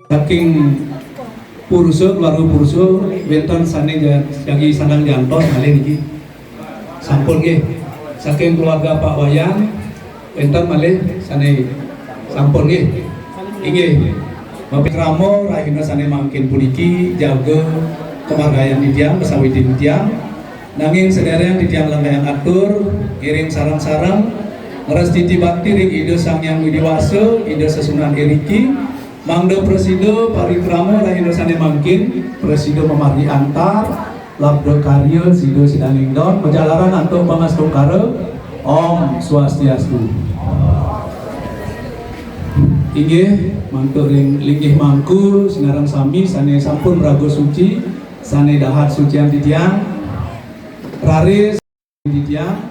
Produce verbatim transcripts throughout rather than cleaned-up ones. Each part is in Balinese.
Saking Purusa, keluarga Purusa, wénten sané ja-, jagi sandang jantos malih niki. Sampun nggih. Saking keluarga Pak Wayan, wénten malih sané sampun nggih. Inggih. Bapak krama rahina sané mangkin puniki jaga kamargian titiang, kasawitin titiang. Nanging sadéréng titiang lenggahang atur, ngiring sareng-sareng, ngrastiti bakti ring Ida Sang Hyang Widhi Wasa, Ida Sesuhunan iriki, mangda prasida parikrama rahina sané mangkin, prasida mamargi antar, labda karya sida sida ningdon, majalaran antuk pangastungkara. Om Swastiastu. Inggih, mantuk ring linggih mangku, sinareng sami sané sampun raga suci, sané dahat sucian titiang, raris titiang,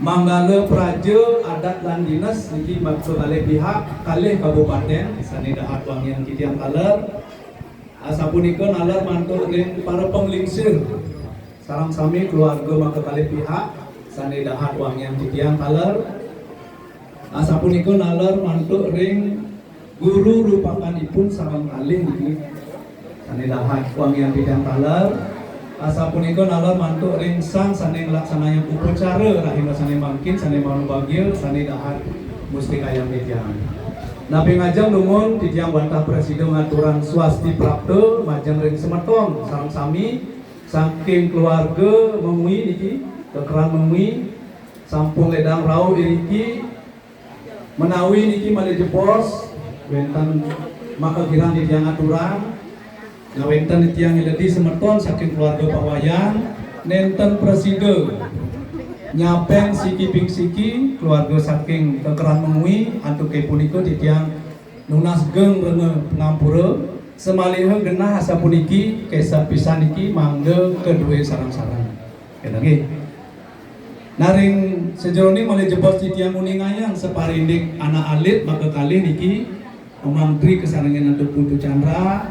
manggala praja adat lan dinas niki maka kalih pihak, kalih kabupatén, sané dahat wangiang titiang taler. Asapunika naler mantuk ring para panglingsir, sareng sami keluarga maka kalih pihak, sané dahat wangiang titiang taler. Asapunika naler mantuk ring guru rupakanipun sareng kalih niki, sané dahat wangiang titiang taler. Asapunika naler mantuk ring sang sané nglaksanayang upacara rahina sané mangkin, sané manubagia, sané dahat mustikayang titiang. Napi ngajeng dumun titiang wantah prasida ngaturang swasti prapta majeng ring semeton sareng sami saking keluarga Mengwi niki, kekeran Mengwi, sampun lédang rauh iriki, menawi niki malih jebos, wénten maka kirang titiang aturang. Nah, wénten titiang nyeledi semeton saking keluarga Pak Wayan, nénten prasida nyapeng siki ping siki, keluarga saking kekeran Mengwi, antuké punika titiang nunas geng rena pangampura, samaliha genah asapuniki, kesat pisan niki mangda kadué sareng-sareng. Kénten nggih. Nah, ring sajeroning malih jebos titiang nguningayang saparindik anak alit maka kalih niki, Mangku Tri kasarengin antuk Putu Chandra,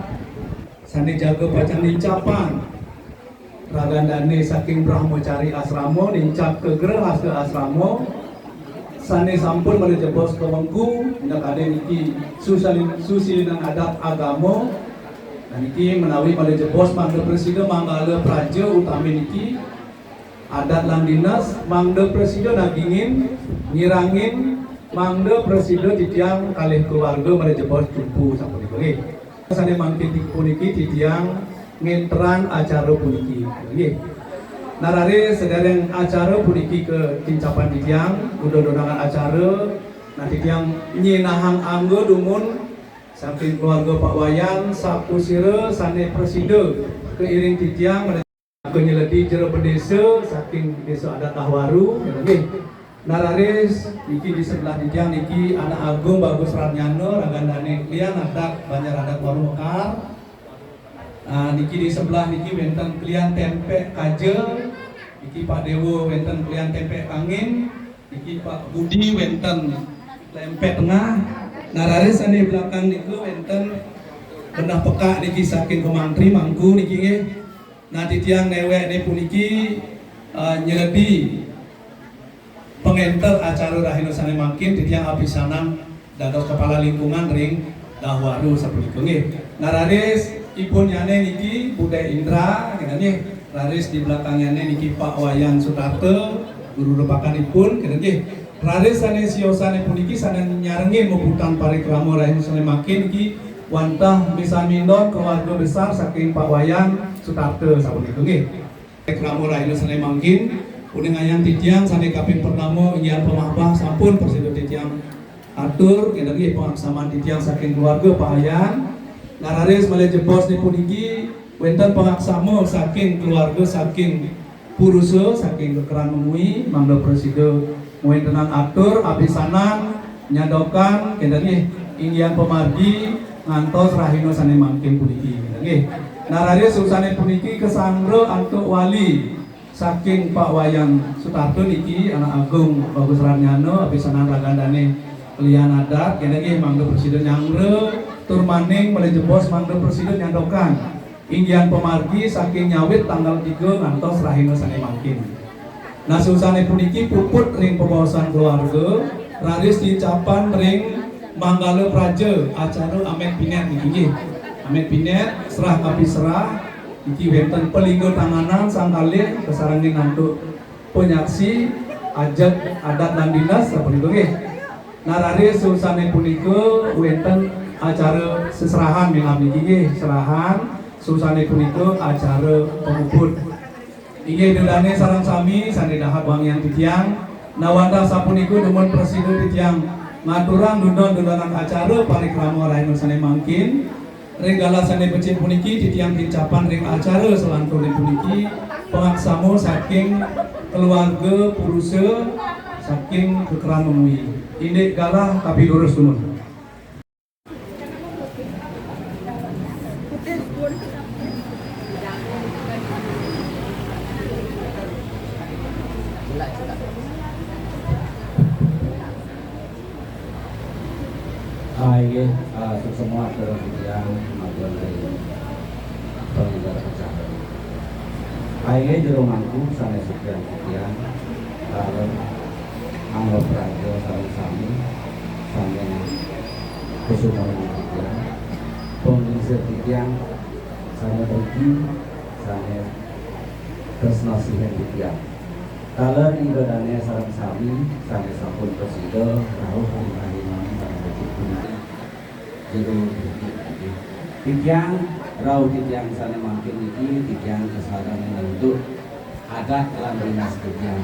sané jaga pacang nincapang ragan dané saking Brahmacari Asrama, nincap ka Grehasta Asrama, sané sampun malih jebos kawengku, indik ané niki susali-, susilinan adat agama, nah niki menawi malih jebos mangda prasida manggala praja utami niki, adat lan dinas, mangda prasida nagingin, ngirangin, mangda prasida titiang kalih keluarga malih jebos cupu sapunika nggih. Sané mangkin puniki titiang ngénterang acara puniki. Nggih. Nah, raris sadéréng acara puniki katincapan titiang, udah donangan acara, nah titiang nyinahang angga dumun saking keluarga Pak Wayan, sapasira sané prasida kairing titiang, Kanyeledi Jero Bendesa saking Désa Adat Dahwaru, nggih. Nah, raris niki di sebelah titiang niki Anak Agung Bagus Ratnyana, ragan dané klian adat Banjar Adat Waru Mekar. Ah, niki di sebelah niki wénten klian Tempek Kaja, niki Pak Déwa wénten klian Tempek Kangin, niki Pak Budi wénten Tempek Tengah. Nah, raris sané belakang niku wénten Bendah Pekak niki saking Kemantri Mangku niki nggih. Nah, titiang néwékné puniki, eh, nyeledi pangénter acara rahina sané mangkin, titiang apisanan dados kepala lingkungan ring Dahwaru sapunika nggih. Nah, raris ipunnyané niki Budé Indra, kénten nggih. Raris di belakangnya niki Pak Wayan Sutarta, guru rupakanipun, kénten nggih. Raris sané siosané puniki sané nyarengin muputang parikrama rahina sané mangkin niki wantah misan mindon keluarga besar saking Pak Wayan Sutarta sapunika nggih. Parikrama rahina sané mangkin, uningayang titiang sané kaping pertama inggih pamahbah sampun prasida titiang atur, kénten nggih pangaksaman titiang saking keluarga Pak Wayan. Nah, raris malih jebos puniki wénten pangaksama saking keluarga saking Purusa saking Kekeran Mengwi, mangda prasida ngwéntenang atur apisanan nyadokan, kénten nggih, inggihan pamargi ngantos rahina sané mangkin puniki, kénten nggih. Nah, raris suksmané puniki kasanggra antuk wali saking Pak Wayan Sutarta niki, Anak Agung Bagus Ratnyana, apisanan ragan dané klian adat, kénten nggih, mangda prasida nyanggra tur maning malih jebos mangda prasida nyadokan. Inggihan pamargi saking nyawit tanggal tiga ngantos rahina sané mangkin. Nah, suksmané puniki puput ring pabaosan keluarga, Raris tincapan ring manggala praja acara amet pinet niki nggih. Amet pinet, serah kapiserah, niki wénten palingga tanganan sang kalih kasarengin antuk panyaksi ajeg adat lan dinas sapunika nggih. Nah, raris susané punika wénten acara seserahan minab niki nggih, serahan, susané punika acara pamuput. Inggih, ida dané sareng sami sané dahat wangiang titiang. Nah, wantah sapunika dumun prasida titiang ngaturang dundon-dundonan acara parikrama rahina sané mangkin. Ring galah sané becik puniki titiang tincapan ring acara salanturné puniki pangaksama saking keluarga Purusa saking Kekeran Memui. Indik galah kapidurus dumun. Ah, inggih, ah, suksema terus titiang matur ring penyelenggara acara. Ah, inggih, jero mangku sané sekian titiang, sareng anggota raja sareng sami, sané kusumayang titiang, panglingsir titiang, sané mriki, sané tresna sihin titiang. Taler ida dané sareng sami, sané sampun prasida rauh ring rahina sané becik puniki. Jero becik puniki. Titiang rauh titiang sané mangkin niki, titiang kasarengin antuk adat lan dinas titiang,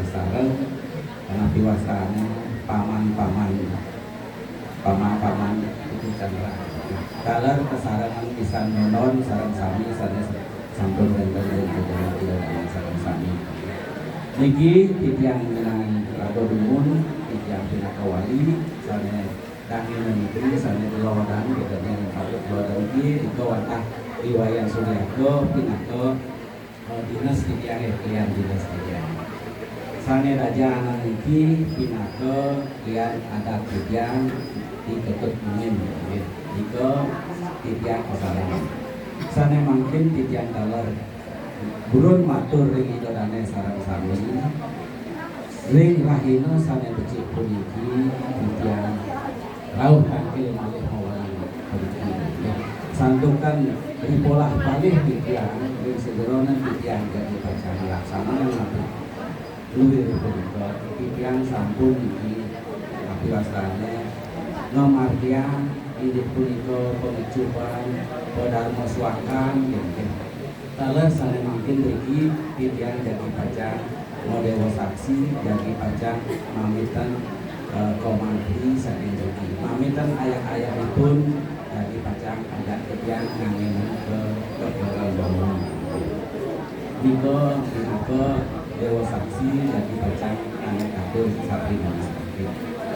sareng napi wastané paman-paman, paman-paman Putu Candra. Taler kasarengin pisan nunas sareng sami sané sampun wénten ring acara sareng sami. Niki titiang ngenang raga dumun, titiang pinaka wali, sané dangin niki, sané lelawanan, kita yang patut lelawanan niki, nika wantah I Wayan Sudiarto pinaka, eh, dinas titiang, eh, klian dinas titiang. Sané raja anak niki pinaka klian adat titiang di Ketut Kuning, nggih. Nika titiang kasarengin. Sané mangkin titiang taler purun matur ring ida dané sareng sami. Ring rahina sané becik puniki, titiang rauh tangkil malih mawali puniki. Santukan ripolah palih titiang, ring sajeroning titiang jagi pacang nglaksanayang napi luir punika, titiang sampun niki napi wastané ngamargiang indik punika pangecuban, padarma swakan, nggih. Taler sané mangkin mriki titiang jagi pacang madéwa saksi, jagi pacang mamitan, eh, komantri saking mriki. Mamitan ayah-ayahipun jagi pacang ajak titiang nganggén ka Kekeran Bawang. Nika pinaka déwa saksi jagi pacang anak katur sapi manis.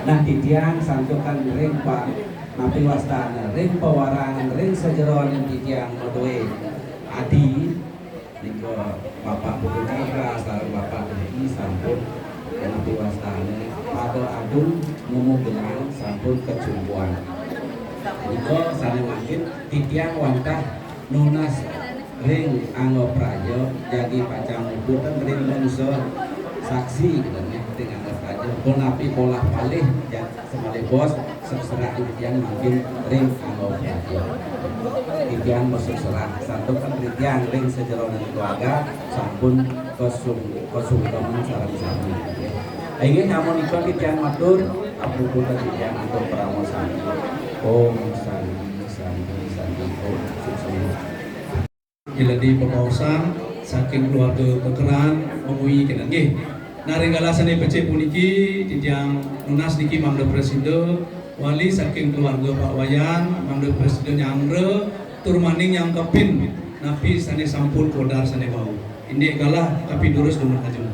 Nah, titiang santukan ring pa-, napi wastané ring pawarangan ring sajeroning titiang madué adi, nika Bapak Putu Cakra sareng Bapak Diki sampun napi wastané pada adung nemu genang sampun kecumpuan. Nika sané mangkin titiang wantah nunas ring angga praja jagi pacang muputang ring manusa saksi, gitu, ya, ring angga praja. Punapi polah palih, ya, semalih bos, seserah titiang mangkin ring angga praja. Titiang masuk serah, santukan titiang ring sajeroning keluarga sampun kesung-, kesungkeman sareng sami. Inggih, namun nika titiang matur, apuputan titiang antuk parama santi. Om Santi, Santi, Santi, Om. Suksma. Iledi papaosan saking keluarga Kekeran Memui kénten nggih. Nah, ring galah sané becik puniki, titiang nunas niki mangda prasida, wali saking keluarga Pak Wayan, mangda prasida nyandra, tur maning nyangkepin napi sané sampun kodar sané wau. Indik galah kapidurus dumun ajeng.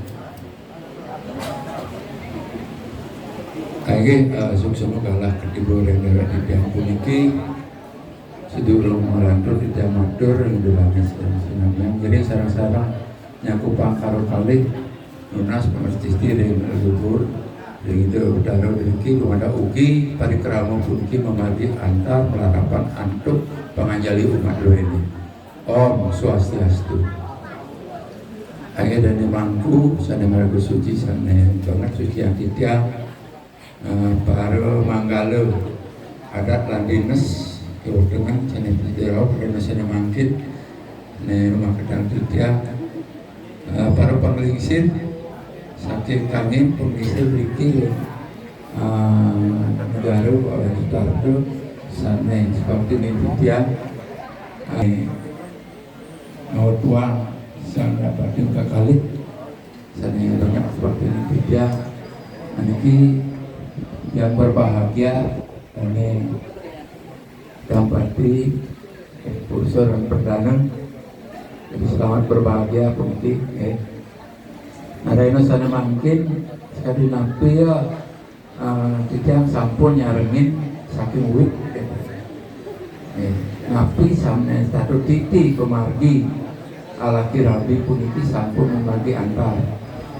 Inggih, eh, suksma galah katiba ring dewek titiang puniki. Sadurung malantur titiang matur ring Ida Dané sareng sinamian. Ngiring sareng-sareng nyakupang karo kalih nunas pangrestiti ring leluhur, ring Ida Betara driki, dumadak ugi parikrama puniki mamargi antar malarapan antuk panganjali umat druéné. Om Swastiastu. Inggih dané mangku sané maraga suci, sané banget suci ati titiang. Eh, para manggala adat lan dinas, Jawa Tengah, sané jero, sané mangkin, né rumah kedang titiang, eh, para panglingsir, saking kangin panglingsir mriki, eh, negara oleh Sutarto, sané seperti ini titiang, eh, mau tuang sang dapatin kekalih. Sané banyak seperti ini titiang. Niki yang berbahagia, ini dampati, eh, purusa lan perdana. Jadi selamat berbahagia puniki, eh. Narayana sané mangkin, sakadi napi ya, eh, titiang sampun nyarengin saking wit, eh. Eh, napi sané Sutarto titi pamargi alaki rabi puniki sampun mamargi antar.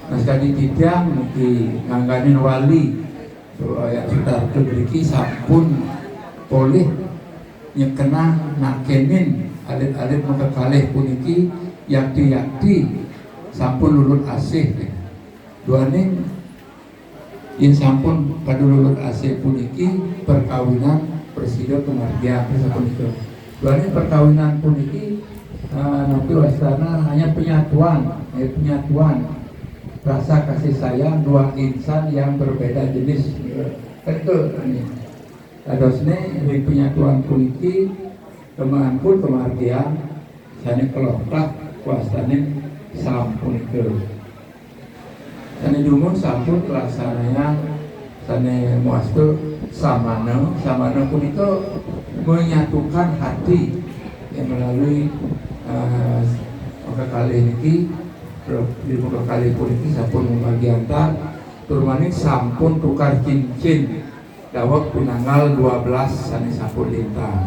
Nah, sakadi titiang niki ngangganin wali, Bapak Sutarto mriki sampun polih nyekenang nakenin alit-alit makakalih puniki, yakti-yakti sampun lulut asih. Duaning yen sampun pada lulut asih puniki, perkawinan prasida pamargiang sapunika. Duaning perkawinan puniki, eh, napi wastana, hanya penyatuan, eh, penyatuan rasa kasih sayang dua insan yang berbeda jenis. Kan itu, ini. Dadosné ring penyatuan puniki, kemaanpun pamargiang sané kaloktah wastanin sapunika. Sané dumun sampun kalaksanayang sané mawasta samana. Samana punika menyatukan hati, ya, melalui, eh, makakalih niki, di makakalih puniki sampun mamargi antar, tur malih sampun tukar cincin daweg pinanggal dua belas sané sampun lintang.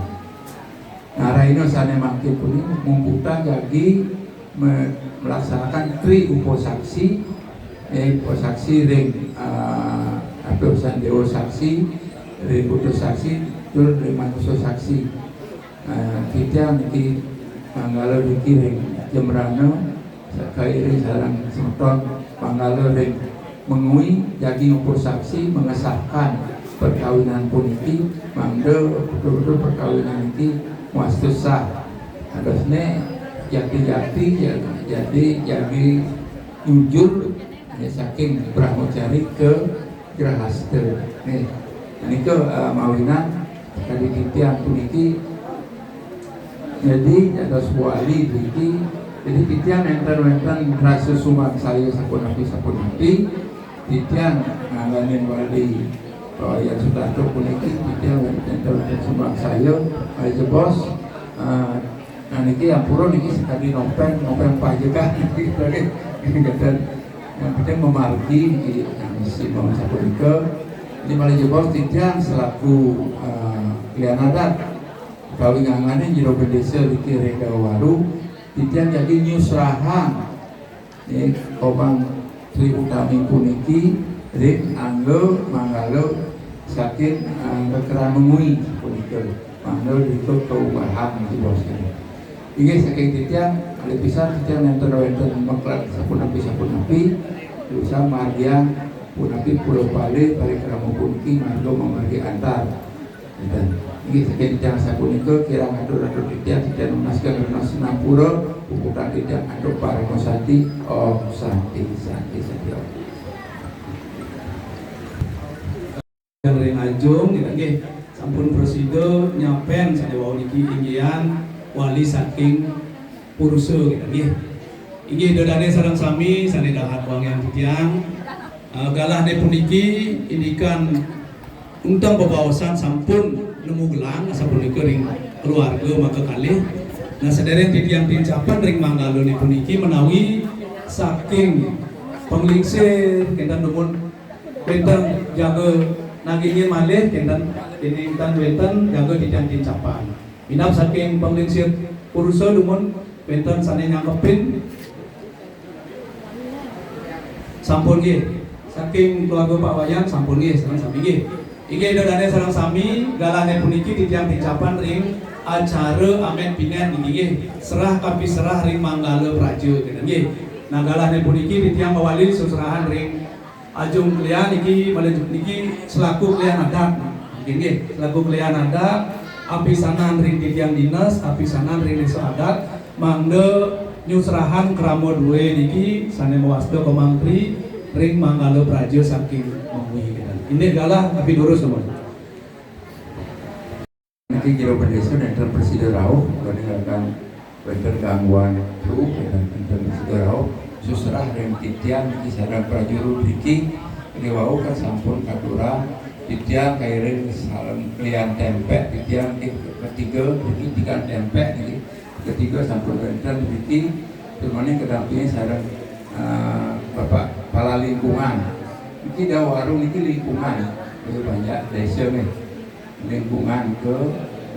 Nah, rahina sané mangkin puniki mumputan jagi me-, melaksanakan tri upasaksi, eh, upasaksi ring, eh, apa usan Dewa Saksi, ring Buta Saksi, tur ring Manusa Saksi. Eh, titiang niki manggala niki ring Jembrana, sakairing sareng semeton manggala ring Mengwi, jagi ngukur saksi mengesahkan perkawinan puniki, mangda betul-betul perkawinan niki mawasta sah. Dadosné jati-jati, ja-, jadi jagi jujur, ya, saking brahmacari ke grahasta. Nih, nah, nika, eh, mawinan kadi titiang puniki. Jadi, dados wali puniki, jadi titiang nénten wénten rasa sumbangsaya sapunapi-sapunapi. Titiang ngangganin wali, eh, Yan Sutanto puniki, titiang nénten wénten sumbangsaya, eh, jebos, eh, Nah, niki ampura niki sakadi nopéng, nopéng pajegan niki, nggih. Yang penting mamargi niki, nah, misi mawon sapunika. Ini malih jebos titiang selaku, eh, klian adat utawi ngangganin Jero Bendésa niki ring Dawaru, titiang jagi nyusrahang Nggih, Komang Tri Utami puniki ring angga manggala saking, eh, angga Kerana Mengwi punika. Mangda nika kaubahang niki, bos. Inggih, saking titiang, malih pisan titiang nénten wénten maksud sapunapi-sapunapi, usan margiang punapi pulo pali parikrama puniki marga mamargi antar. Ngéten. Inggih, saking titiang sapunika, kirang atur-atur titiang, titiang nunas geng renas sinampura, puputang titiang antuk parama santi. Om Santi, Santi, Santi, Om. Ring Ajung, ngéten nggih. Sampun prasida nyapén sané wau niki inggihan wali saking Purusa, ngéten nggih. Inggih, Ida dané sareng sami sané dahat wangiang titiang. Eh, galahné puniki indikan unteng bebaosan sampun nemu gelang sapunika ring keluarga maka kalih. Nah, sadéréng titiang tincapan ring manggalané puniki menawi saking panglingsir kénten dumun wénten jaga nagingin malih kénten, kénten wénten jaga titiang tincapan. Minab saking panglingsir Purusa dumun wénten sané nyangkepin. Sampun nggih. Saking keluarga Pak Wayan sampun nggih, sareng sami nggih. Inggih, Ida dané sareng sami, galahné puniki titiang tincapan ring acara amét pinét niki nggih. Serah kapiserah ring manggala praja, ngéten nggih. Nah, galahné puniki titiang mawali susrahan ring Ajeng kelian niki, malih niki selaku kelian adat. Nggih, selaku kelian adat, apisanan ring titiang dinas, apisanan ring desa adat, mangda nyusrahang krama dué niki sané mawasta Komang Tri ring Manggala Praja saking Mengwi. Indik galah, tapi durus, Komang. Niki Jero Bendésa nénten prasida rauh, ningalaken wénten gangguan kru, nénten prasida rauh, susrah ring titiang niki sareng prajuru driki, riwau kan sampun katurang, titiang kairing sareng kelian Tempek, titiang niki ketiga, niki tigan Tempek niki, ketiga sampun wénten driki, terus malih kadampingi sareng, eh, Bapak Kepala Lingkungan. Niki dah warung niki lingkungan, niki banyak desa nih. Lingkungan ke,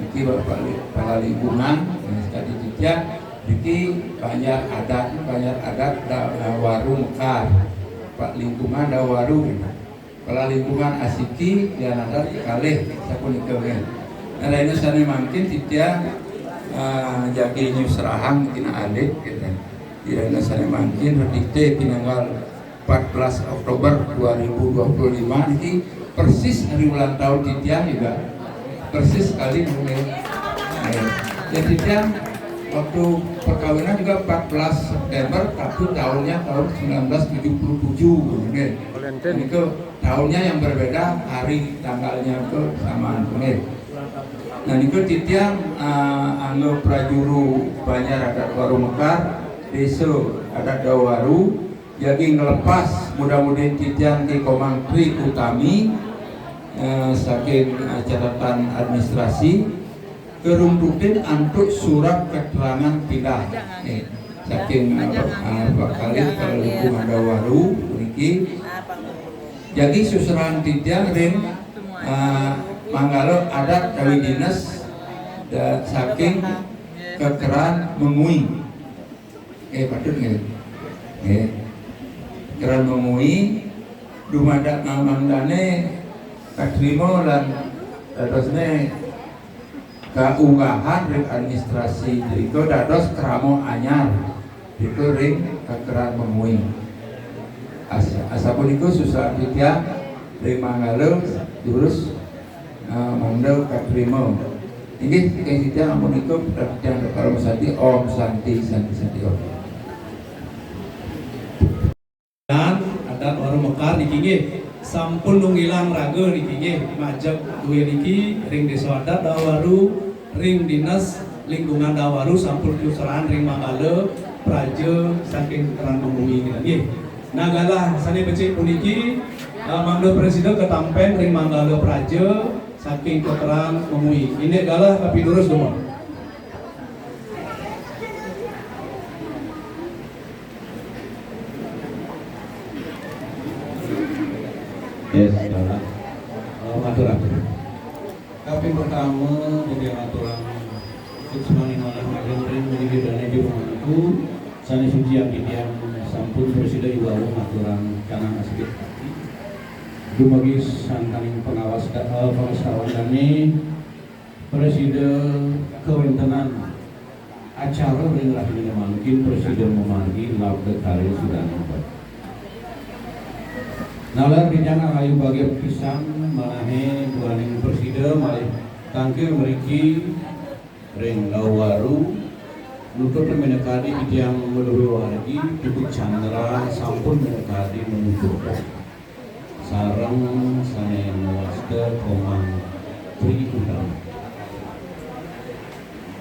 niki Bapak Li-, Kepala Lingkungan, nah, sekali titiang, niki Banjar Adat, Banjar Adat da, da Waru Mekar, Pak Lingkungan da Waru, gitu. Kepala Lingkungan asiki, kelian adat kalih, sapunika, gitu. Nah, rahina sané mangkin titiang, eh, jagi nyusrahang tina alit, gitu. Rahina sané mangkin, redité pinanggal empat belas Oktober dua ribu dua puluh lima niki persis hari ulang tahun titiang juga. Persis sekali, nggih. Nggih. Ya, titiang waktu perkawinan juga empat belas September, tapi tahunnya tahun sembilan belas tujuh puluh tujuh, nggih. Valentine. Niku tahunnya yang berbeda, hari tanggalnya itu samaan, nggih. Nah, niku titiang, eh, angga prajuru Banjar Adat Waru Mekar, Desa Adat Dawaru, jagi ngelepas muda-mudi titiang Ki Komang Tri Utami, eh, saking, eh, catatan administrasi, karuntutin antuk surat keterangan pindah. Eh, saking, eh, eh, Pak Khalid, Kepala Lingkungan Dawaru, niki. Jagi susrahang titiang ring, eh, Manggala Adat Kawi Dinas, da-, saking Kekeran Mengwi. Eh, patut nggih. Nggih. Keran Mengwi, dumadak mangdané katrima lan dadosné kaunggahang ring administrasi drika dados krama anyar drika ring Kekeran Mengwi. As-, asapunika susah titiang ring Manggala durus, eh, mangda katrima. Inggih, saking titiang amunika, titiang Dr. Om Santi, Om Santi, Santi, Santi, Om. Dan adat Waru Mekar niki nggih, sampun nunggilang raga niki nggih, majeng dué niki ring Désa Adat Dawaru, ring Dinas Lingkungan Dawaru sampun nyusrahang ring Manggala Praja saking Kekeran Mengwi niki nggih. Nah, galah sané becik puniki, eh, mangda prasida katampén ring Manggala Praja saking Kekeran Mengwi. Indik galah kapidurus, dumun. Yes, salah. Oh, matur, matur. Kaping pertama, titiang aturang suksmaning manah majeng ring mriki dané jero mangku, sané suci titiang sampun prasida iwau ngaturang kanang asiki. Dumugi santaning pangawas da-, eh, pangastawan dané, prasida kawéntenan acara ring rahinané mangkin prasida mamargi labda karya sudaning. Nalar titiang ayu bagia pisan manahé duaning prasida malih tangkil mriki ring Dawaru, nutup minakadi titiang madué wargi, Ibu Chandra sampun minakadi manutup. Sareng sané mawasta Komang Tri Utami.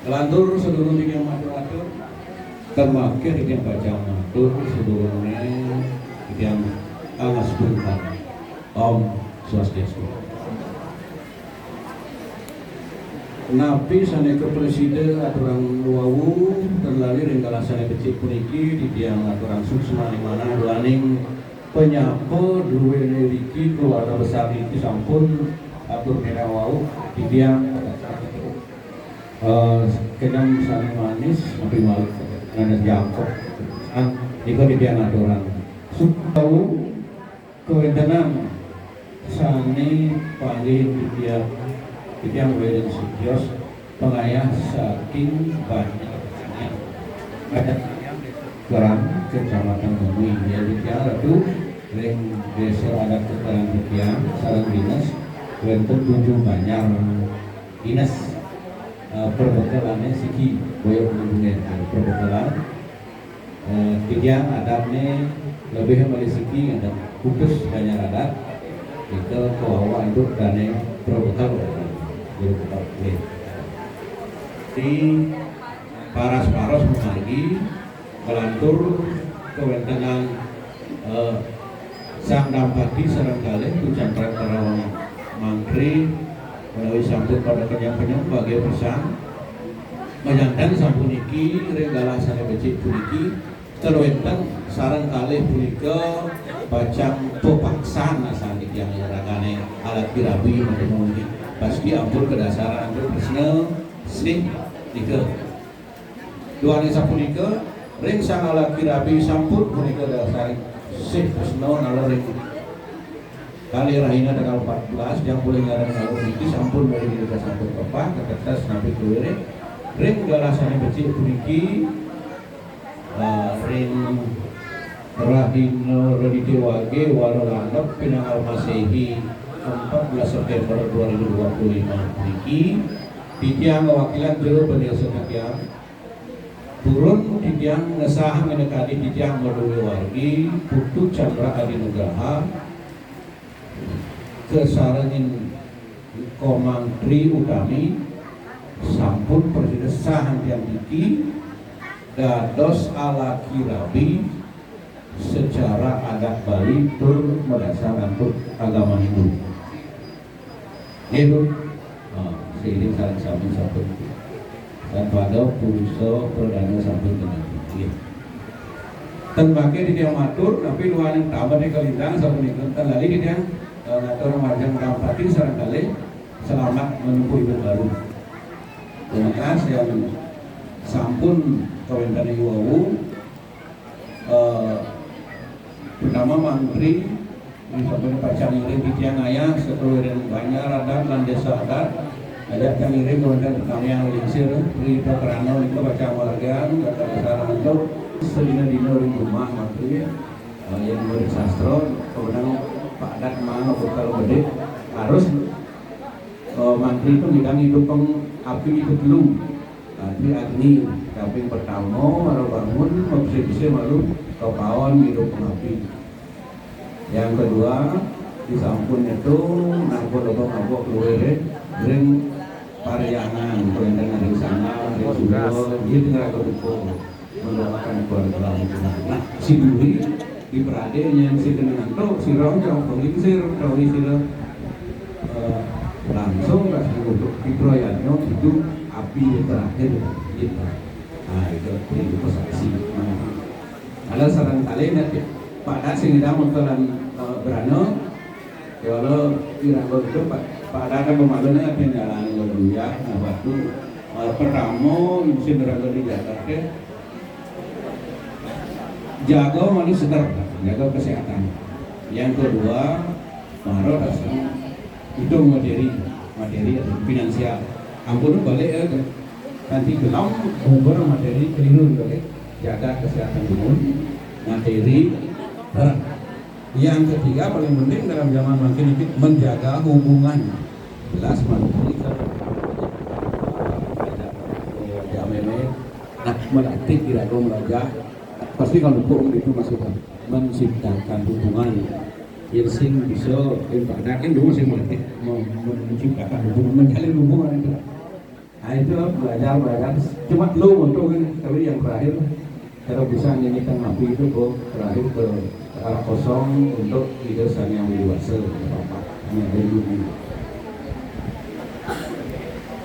Nglantur sedulur titiang matur-atur, tan mangkin titiang pacang matur sedulurné titiang angas pungkar. Om Swastiastu. Napi sané kaprasida aturang wau, tan lali ring galah sané becik puniki, titiang aturang suksmaning manah duaning panyapa duéné niki, keluarga besar niki sampun atur kéné wau, titiang, eh, kenyam sané manis, napi malih nanas jangkep. Ah, nika titiang aturang. Suksma wau, kawéntenan sané panggih titiang, titiang Weden Setios, pangayah saking Banjar Keran, Kecamatan Mengwi, ya, titiang Ratu. Ring désa adat Keteran titiang sareng dinas wénten tujuh banjar dinas, eh, perbekelane siki boyok nembunge perbekelan, eh, titiang adatne lebih malih siki ngadak kutus banjar adat, nika kawawa antuk dane perbekel. Nggih. Di paras-paros mamargi, kalantur kawentenan, eh, Sang Dampati sareng kalih Pucang Pratara Mantri menawi sampun pada kenyang-kenyang bagia pisan. Majanten sapuniki ring galah sane becik puniki, tur wenten sareng kalih punika pacang pepaksan asan titiang ragane alat kirabi menawi pasti ampun kedasaran antuk tresna sih nika. Duaning sapunika, ring sang alaki rabi sampun punika dasaring sih tresna nalor ring kalih rahina tanggal empat belas, yang boleh ngaran nalor niki sampun dari diri sampun pepah, ketetes napi kuwire. Ring galah sane becik puniki, eh, ring rahina Radite Wage, wara landep pinanggal Masehi, empat belas September dua ribu dua puluh lima puniki, titiang wakilan jero bendesa titiang, Purun titiang ngesahang minakadi titiang maduwe wargi Putu Chandra Adi Nugraha, kasarengin Komang Tri Utami, sampun prasida sahang tiang niki dados alaki rabi secara adat Bali tur madasar antuk agama Hindu. Nggih, Bu. Ah, seiring sareng sami sampun. Dan pada purusa pradana sampun genah. Nggih. Ten mangke titiang matur, tapi duaning tambah nika lintang sampun nika. Ten lali titiang, eh, ngatur majeng rampati sareng kalih selamat menempuh hidup baru. Terima kasih yang sampun kawenten iwawu. Eh, pertama mantri, ini sampai pacang ngiring titiang ayah, sekeluaran banjar adat lan desa adat, ajak titiang ngiring wonten pertamian lingsir, Rita Kerana, Rita Pacang Wargan, kata dasar untuk sedina-dina ring rumah mantri, eh, yang murid sastra, kemudian Pak Adat mau bekal bedik, harus, eh, mantri itu ngidang hidup peng api itu belum. Tadi Agni, kaping pertama, malu bangun, mabisi-bisi malu, kapaon hidup mati. Yang kedua, disampun itu, napa loba mabok luwih, ring pariangan, kuwi enten ring sana, ring sura, gitu, nggak kebuka. Mendoakan keluarga. Nah, si Duri, di Prade, yang si kenangan tuh, si Rong, yang pengingsir, tahu sira, eh, langsung kasih untuk Fitro Yadno itu api yang terakhir, gitu. Nah, itu, itu saksi. Nah, ada sarang kali nanti Pak Dasi ngidang untuk lan, eh, Brana, kalau iraga itu Pak, Pak Dasi pemalunya apa yang jalan, ya, nah, waktu, eh, pertama, musim berangkat di Jakarta, jaga manusia seger, jaga kesehatan. Yang kedua, mara rasa hitung materi, materi atau finansial. Ampun balik ya, nanti gelem uber materi keliru, oke? Jaga kesehatan dulu, materi, barang. Yang ketiga paling penting dalam zaman makin ini menjaga hubungan. Jelas materi kalau ada, eh, jamin, eh, nah, melatih kira-kira belajar. Pasti kalau hukum itu masih menciptakan hubungan yang sing bisa, yang pada kan dulu sing melatih mem-, menciptakan hubungan, menjalin hubungan itu. Nah, itu belajar, belajar. Cuma lu untuk ini, tapi yang terakhir, kalau bisa nyanyikan api itu, Bu, terakhir ke arah kosong untuk Ida Sang Yang Widi Wasa, Bapak. Ini ada dulu.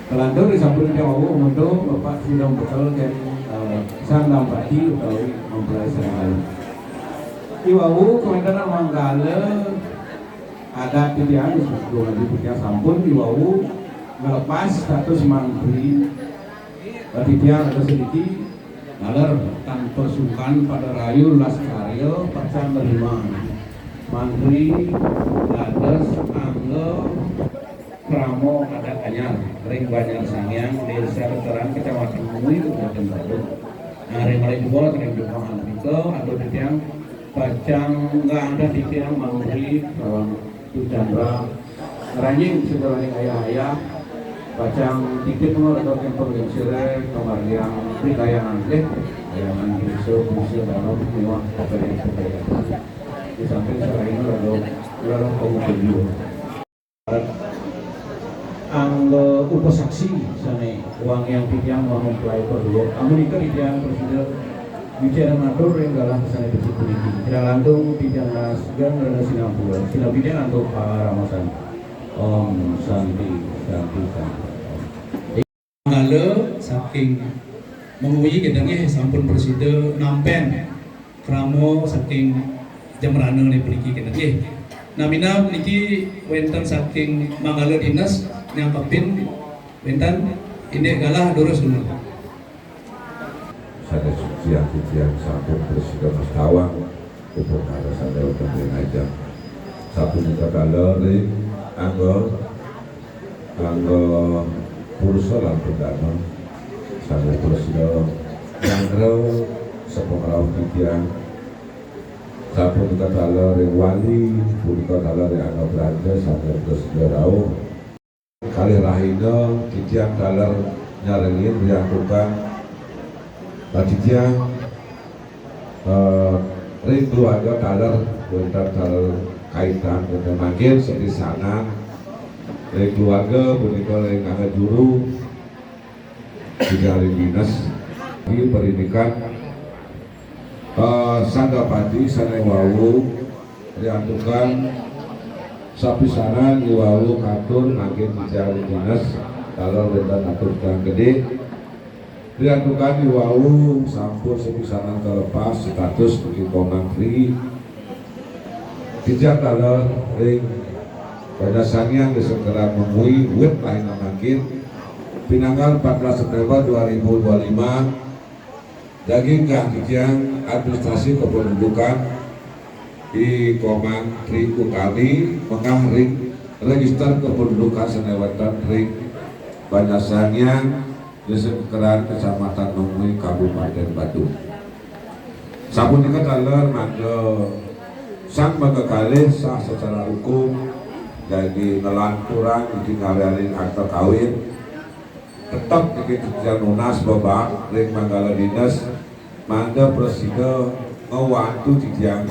Kelantur disampun ke wau untuk Bapak sudah betul dan, eh, Sang Dampati utawi mempelai seragala. Iwawu kemantanan manggala adat titiang, dua ribu titiang sampun iwawu ngelepas status mantri. Titiang ada sedikit ngaler tanpa sungkan pada rayu las karya pacang nerima mantri dados angga krama adat anyar ring Banjar Sangiang, Desa Keteran, Kecamatan Mengwi, Kabupaten Badung. Nah, ring malih dua, ring dumahan kita, atau titiang Pacang nggak ada titiang manguri, eh, Tu Chandra. Ranjing segerane ayah-ayah. Pacang titip nggak ada kempeng lingsire, kamargiang, di kayangan deh. Kayangan bisa, bisa dalam, mewah, apa yang kita. Di samping selain ada, ada kamu kedua. Anggo upasaksi sane wangiang titiang mempelai perlu. Amunika titiang prasida wicara matur ring galah sane becik puniki. Kirang langkung titiang nunas geng rena sinampura. Sinambi titiang antuk paramasanti. Om Santi, Santi, Santi. Manggala saking Mengwi kita nggih sampun prasida nampen krama saking Jembrana niki puniki kita nggih. Nah, minab niki wenten saking Manggala Dinas nyangkepin wenten indik galah durus dulu. Sanes titiang sampun prasida ngastawang upakara sane wenten ring ajeng. Sapunika taler ring angga, angga purusa lan pradana sane prasida nyanggra sapangrauh titiang. Sapunika taler ring wali, punika taler ring angga prajna sane prasida rauh. Kalih rahina titiang taler nyarengin riantukan, eh, titiang, eh, ring keluarga taler, wenten taler kaitan wenten mangkin sepisanan ring keluarga punika ring angga juru titiang ring dinas di parindikan. Eh, sanggapati sane wau riantukan sapisanan iwau katur mangkin titiang ring dinas taler wenten atur titiang gedhe. Riantukan iwau sampun sapisanan kalepas status niki Komang Tri. Titiang taler ring Banyar Sang Hyang Desa Keran Mengwi wit rahina mangkin pinanggal empat belas September dua ribu dua lima. Daging kang titiang administrasi kependudukan di Komang Tri Utami mengah ring register kependudukan sane wenten ring Banyar Sang Hyang, Desa Kekeran, Kecamatan Mengwi, Kabupaten Badung. Sapunika taler mangda sang makakalih sah secara hukum dadi ngelanturang niki ngaryanin akta kawin. Tetep niki titiang nunas bebak ring Manggala Dinas mangda prasida ngwantu titiang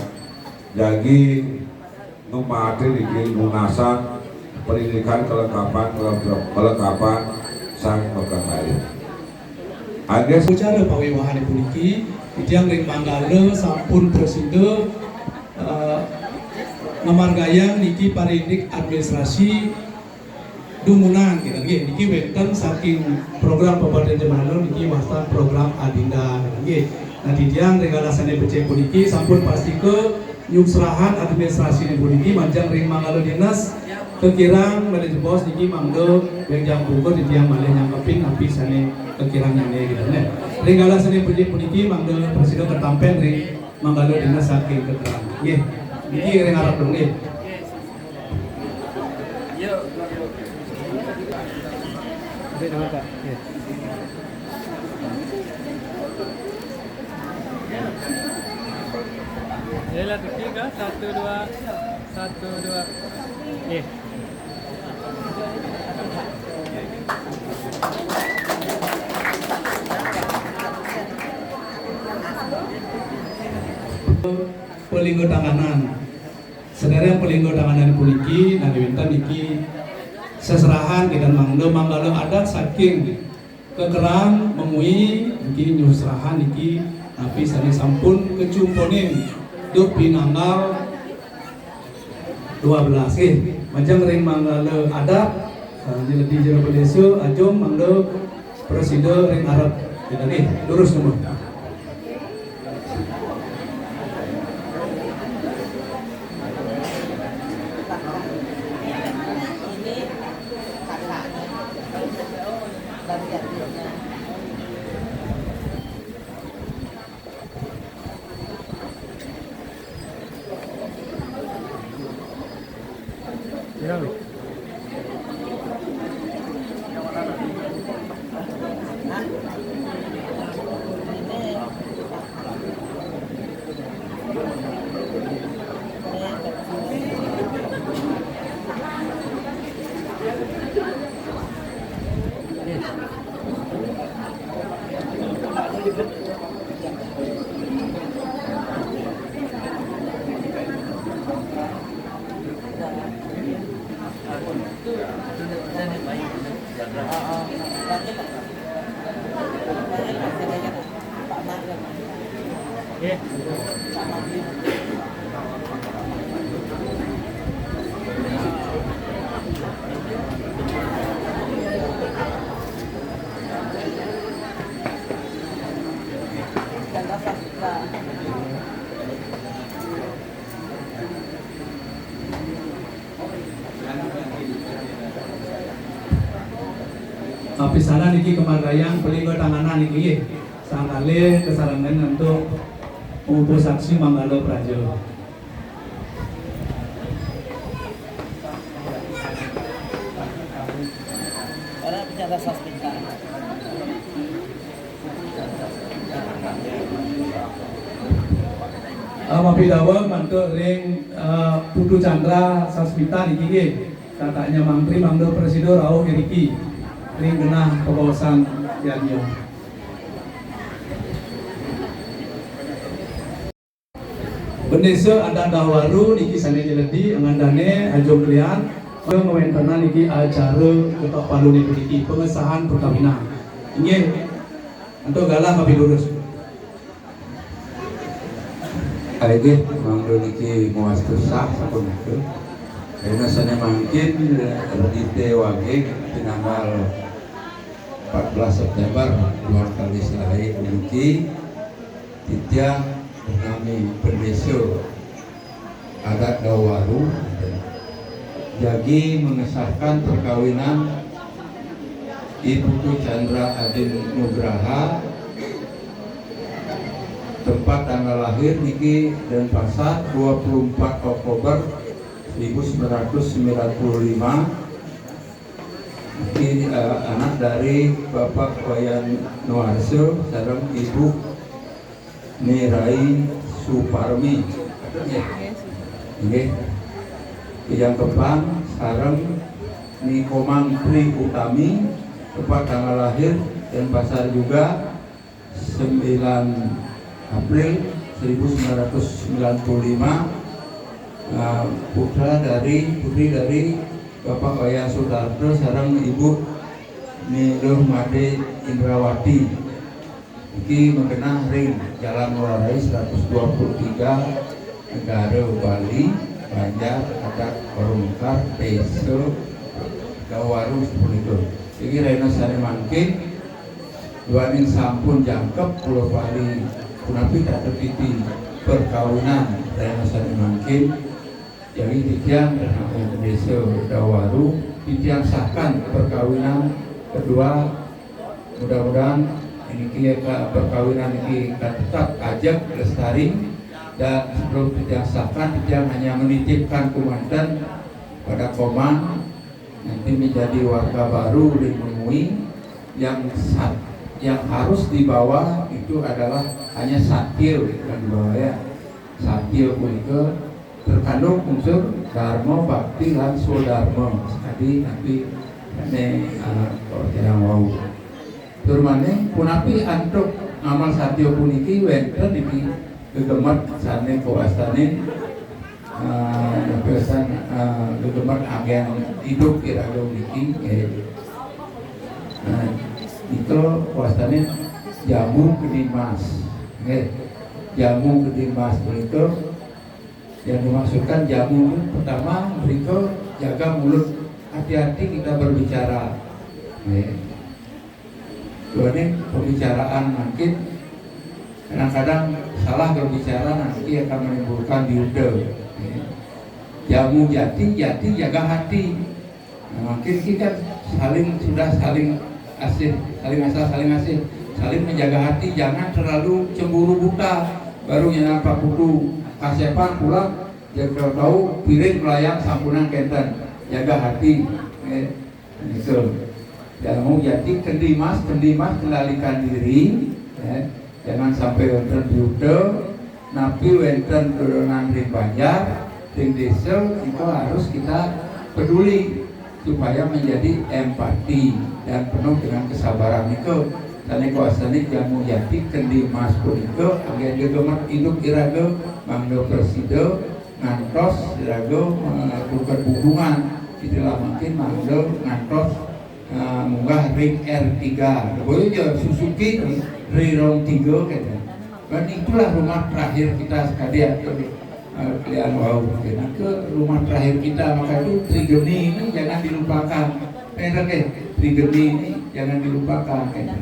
jagi ngematin niki nunasan parindikan kelengkapan, kelengkapan sang makakalih. Ages ucara pawewahane puniki, titiang ring Manggala sampun prasida, eh, ngamargiang niki parindik administrasi dumunan kita nggih. Niki wenten saking program Kabupaten Jembrana niki wastan program Adinda kita nggih. Nah, titiang ring galah sane becik puniki sampun pastika nyuksrahang administrasine puniki majeng ring Manggala Dinas kakirang malih jebos niki mangda benjang pungkur titiang malih nyangkepin napi sane kakirangnyane kita nggih. Ring galah sane becik puniki mangda prasida katampen ring Manggala Dinas saking Kekeran. Nggih. Niki ring arep dong nggih. Ya, lah, tiga, satu, dua, satu, dua. Eh. Palingga tanganan. Sadereng palingga tanganan puniki, nanging wenten niki seserahan kita mangda manggala adat saking Kekeran Mengwi niki nyusrahang niki napi sane sampun kacuponin duk pinanggal dua belas nggih. Majeng ring manggala adat, eh, nyeledi jero bendesa, ajum mangda prasida ring arep. Kita nggih, lurus numbun. Apisanan niki kamargiang paling tanganan niki nggih. Sangkali kasarengan antuk pupuh saksi manggala praja. Ora bicara sasmita. Ah, mapi daweg mantuk ring, ah, Putu Chandra Sasmita niki nggih. Katanya mangkin mangda prasida rauh iriki ring genah pabaosan yadnya. Bendesa adat Dawaru niki sané jeledi, anggon dané ajung klian, ngawéntenang niki acara ketok palu niki, pengesahan perkawinan. Inggih, antuk galah mapi durus. Inggih, mangda niki mawastu sah sapunika. Rena sané mangkin, Redité Wagé pinanggal empat belas September dua kali selaé niki. Titiang nami Bendesa Adat Dawaru jagi mengesahkan perkawinan I Putu Chandra Adin Nugraha, tempat tanggal lahir niki Denpasar, dua puluh empat Oktober seribu sembilan ratus sembilan puluh lima. Niki, eh, anak dari Bapak Wayan Nuarso sareng Ibu Nirai Suparmi. Nggih. Titiang tepang sareng Ni Komang Tri Utami, tempat tanggal lahir Denpasar juga, sembilan April seribu sembilan ratus sembilan puluh lima, eh, putra dari, putri dari Bapak Wayan Sutarto sareng Ibu Ni Luh Made Indrawati. Niki magenah ring Jalan Ngurah Rai seratus dua puluh tiga, Negara Bali, Banjar Adat Warung Mekar, Desa Dawaru sapunika. Niki rena sané mangkin, duaning sampun jangkep kula pali punapi tata titi perkawinan rena sané mangkin. Jadi titiang, eh, Desa Dawaru, titiang sahkan perkawinan kedua. Mudah-mudahan niki ka-, perkawinan niki ka tetap ajeg lestari. Dan sebelum titiang sahkan, titiang hanya menitipkan kumanten pada Komang, nanti menjadi warga baru di Mengwi, yang sat-, yang harus dibawa itu adalah hanya satya yang dibawa, ya. Satya punika terkandung unsur dharma, bakti, lan swadarma. Sakadi napi né, ah, kawacana wau. Tur malih punapi antuk ngamal satya puniki wénten niki gegemet sané kawastanin, ah, napi wastan, ah, gegemet anggén idup iraga niki, nggih. Nah, itu kawastanin jamu kedhi mas, nggih. Jamu kedhi mas punika yang dimaksudkan jamu itu pertama, mereka jaga mulut, hati-hati kita berbicara. Ya. Soalnya pembicaraan mungkin kadang-kadang salah berbicara nanti akan menimbulkan yuda. Ya. Jamu jati, jati jaga hati. Nah, mungkin kita saling, sudah saling asih, saling asah, saling asih, saling menjaga hati, jangan terlalu cemburu buta. Baru nyana Pak Putu kasepan pulang, dia tahu piring melayang sampunang kenten, jaga hati. Eh, itu. Jamu jati, kendhi mas, kendhi mas, kendalikan diri, ya. Jangan sampai wonten yuda, napi wonten dodonan ring banjar, ring desa, itu harus kita peduli supaya menjadi empati dan penuh dengan kesabaran itu. Sané kuasane jamu jati kendhi mas punika, anggén gegemet idup iraga, mangda prasida ngantos iraga, eh, ngaturkan hubungan, istilah mangkin mangda ngantos Nah, munggah ring R tiga. Boleh je Suzuki ring rong tiga kata. Dan itulah rumah terakhir kita sekalian tu, eh, kalian wau. Nah, ke rumah terakhir kita, maka itu Trigeni ini jangan dilupakan. Benar deh, Trigeni ini jangan dilupakan kata.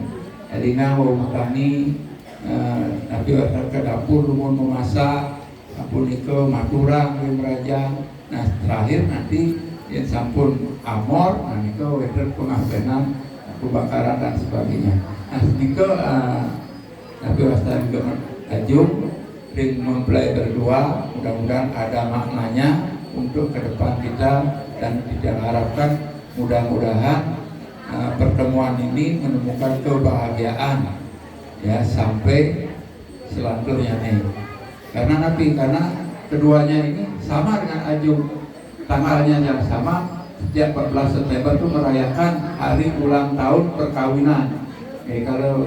Jadi nah, wau tani, eh, tapi ke dapur dumun memasak, sapunika maturang ring merajan. Nah, terakhir nanti yen sampun amor, nah nika wénten pengahpenan, pembakaran dan sebagainya. Nah, nika, eh, tapi wastan Ajung ring mempelai berdua, mudah-mudahan ada maknanya untuk ke depan kita dan kita harapkan mudah-mudahan, eh, pertemuan ini menemukan kebahagiaan ya sampai selanjutnya nih. Karena nanti, karena keduanya ini sama dengan Ajung, tanggalnya yang sama, setiap empat belas September itu merayakan hari ulang tahun perkawinan. Oke, kalau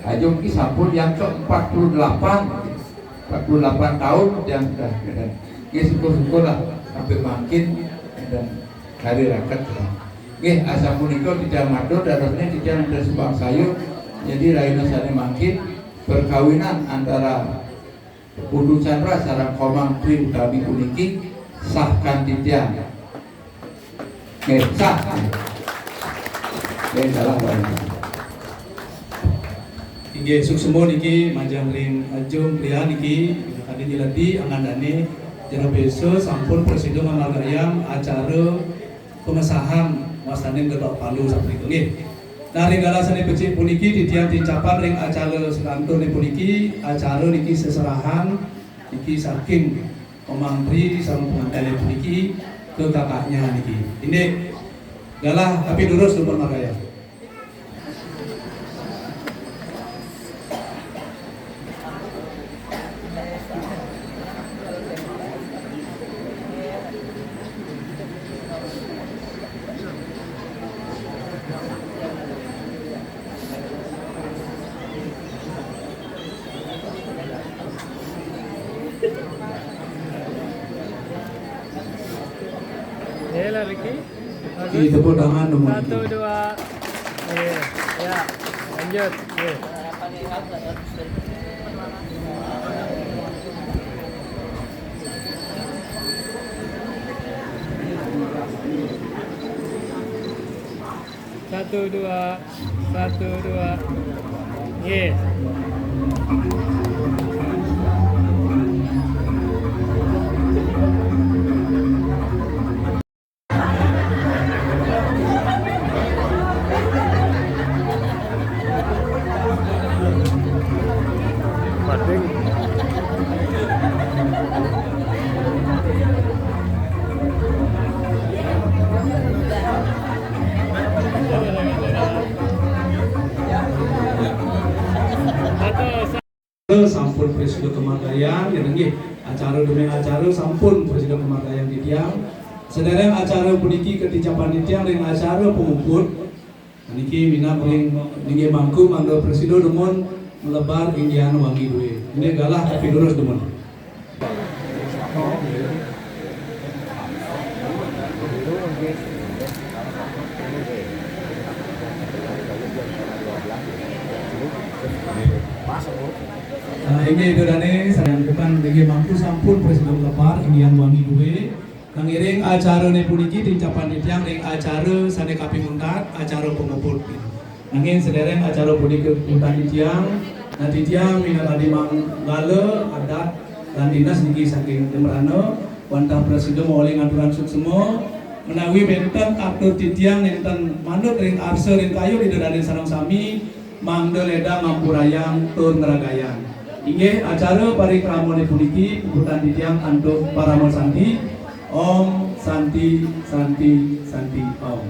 Ajung ini sampun yang ke empat puluh delapan, empat puluh delapan tahun yang sudah. Oke, syukur-syukurlah sampai makin dan hari raket. Oke, asapunika titiang matur, darosnya titiang ada sumbang sayur. Jadi rahina sane mangkin perkawinan antara Putu Chandra sareng Komang Tri Utami puniki sahkan titiang. Nggih, sah. Nggih, salah, Pak. Inggih, suksema niki majeng ring Ajung Priya niki, tadi nyeledi angandane jero besa sampun prasida ngamargiang acara pengesahan wastanin Getok Palu sapunika nggih. Nah, ring galah sane becik puniki titiang tincapan ring acara selanturne puniki, acara niki seserahan niki saking pemantri sareng pengantene puniki ke kakaknya niki. Indik galah tapi durus dumun margaya. Yelah, Ricky. Bagus. Ih, tepuk tangan dong. Satu, dua. Iya, ya. Lanjut. Iya. Satu, dua. Satu, dua. Yes. Sampun prasida kamargiang, ya nggih. Acara demi acara sampun prasida kamargiang titiang. Sedereng acara puniki katincapan titiang ring acara pamuput. Niki minab ring inggih mangku mangda prasida dumun mlebar Indian Wangi duwe. Inggih galah tapi durus dumun. Nah, inggih Ida dane, sayan bukan inggih mangku sampun prasida mlebar Indian Wangi duwe. Nang ngiring acarane puniki tincapan titiang ring acara sane kaping untat, acara pamuput. Nanging sedereng acara punika puputang titiang, nah titiang minangka manggala adat lan dinas niki saking Jembrana, wantah prasida mauli ngaturang suksma, menawi wenten atur titiang nenten manut ring arsa ring kayun Ida dane sareng sami, mangda ledang ngampurayang tur ngragayang. Inggih, acara parikramane puniki puputang titiang antuk parama santi. Om Santi, Santi, Santi, Om.